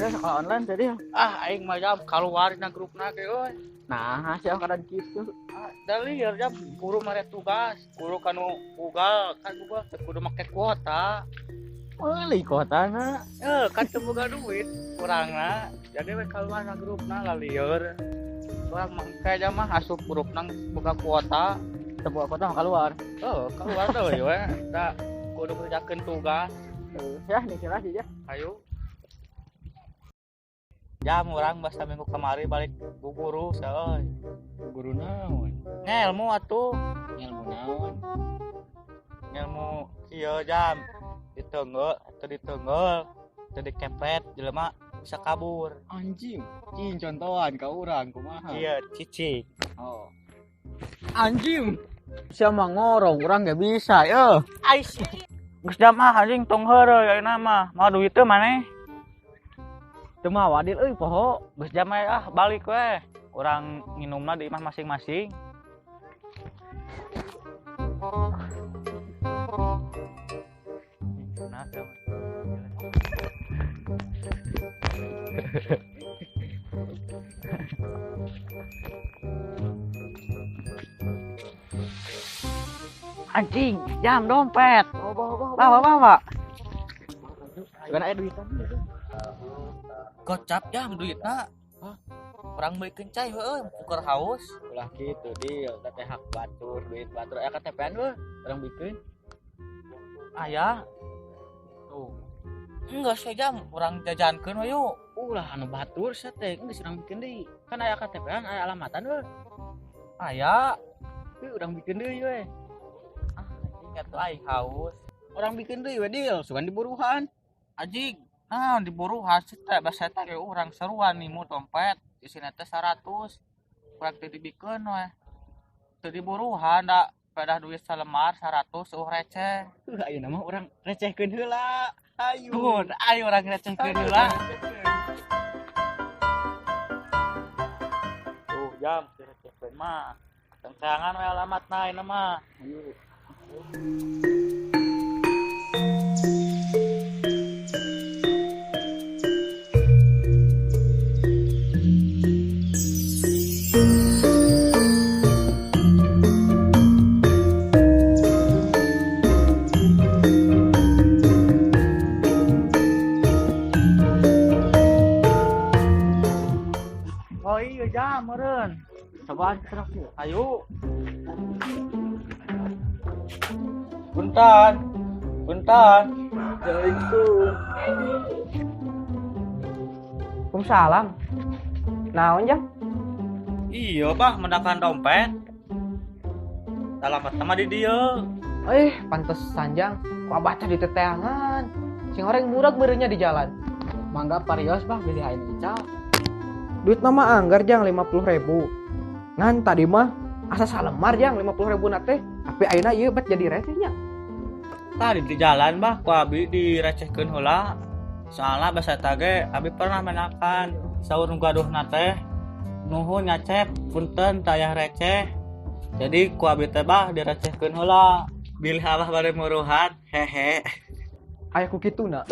Ada sekolah online tadi. Ah, aing mah jam keluar dina grupna ge euy. Nah, siapa kadang gitu. Ah, da lieur jam guru mere tugas, guru kanu Google, kan Google teh kudu make kuota. Meuli kuotana. Eh, kan teu boga duit kurangna. Jadi we keluar na grupna lah lieur. Urang mah jam mah asup grupna boga kuota. Teu boga kuota mah keluar. Oh, keluar deui we. Da kudu ngerjakeun tugas. Ya, nih kira sih ya. Ayo. Jam urang basa minggu kemari balik bu guru euy. Guru naon? Ngelmu atuh. Ngelmu naon? Ngelmu ieu jam diteungeul teu diteungeul teu dikepret jelema bisa kabur. Anjing, cing contohan ka urang kumaha? Iya, cicing. Oh. Anjing. Sia mah ngorong, urang ge bisa yeuh. Ais. Geus jam ah anjing tong heureuy ayeuna mah. Mau duit teu maneh? Teu mah wadil euy poho. Geus jam ah balik we. Urang nginumna di imah masing-masing. Nah, anjing, jam dompet. Bawa, bawa. Bukan aya duitan. Gocap jam duitna. Hah? Urang beukeun cai heueuh, ukur haus. Ulah kitu deal, teh hak batur, duit batur aya KTP-an euy, urang bikeun. Aya. Tuh. Enggak sih jam, urang jajankeun we yuk. Ulah anu batur sia teh, geus urang bikeun deui. Kan aya KTP-an, aya alamatan euy. Aya. Heuh, urang bikeun deui we. Ah, anjing atuh aing haus. Urang bikeun deui we deal, sugan diburuhan. Anjing, nah diburuhan sih teh basa teh urang seruan nimu dompet isina teh 100. Urang teu dibikeun we. Teu diburuhan da pedah duit salembar 100 eueuh receh. Heuh, ayeuna mah urang recehkeun heula. Ayo. Tuh, ayo urang recehkeun heula. Tuh, jam direcehkeun mah. Tengsangan we alamatna ayeuna mah. Ayo. Oh iya jam meureun. Cobaan kerok yuk. Ayo. Punten. Punten. Assalamualaikum. Waalaikumsalam. Naon jang? Iya bah mendakan dompet. Alamat sama di dieu. Pantesan jang. Ku abah teh diteteangan. Sing horeng murag beureunya di jalan. Mangga parios bah bilih aing ical. Duit nama anggar jang 50.000. Ngan tadi mah asa salemar jang 50.000 na teh. Tapi ayeuna ieu bet jadi recehnya. Tadi di jalan bah ku abi direcehkeun heula. Soalna basa eta ge abi pernah menakan saur nu gaduhna teh nuhun nyacep punten tayah receh. Jadi ku abi teh bah direcehkeun heula. Bilih abah bade muruhan hehe. Aya ku kituna.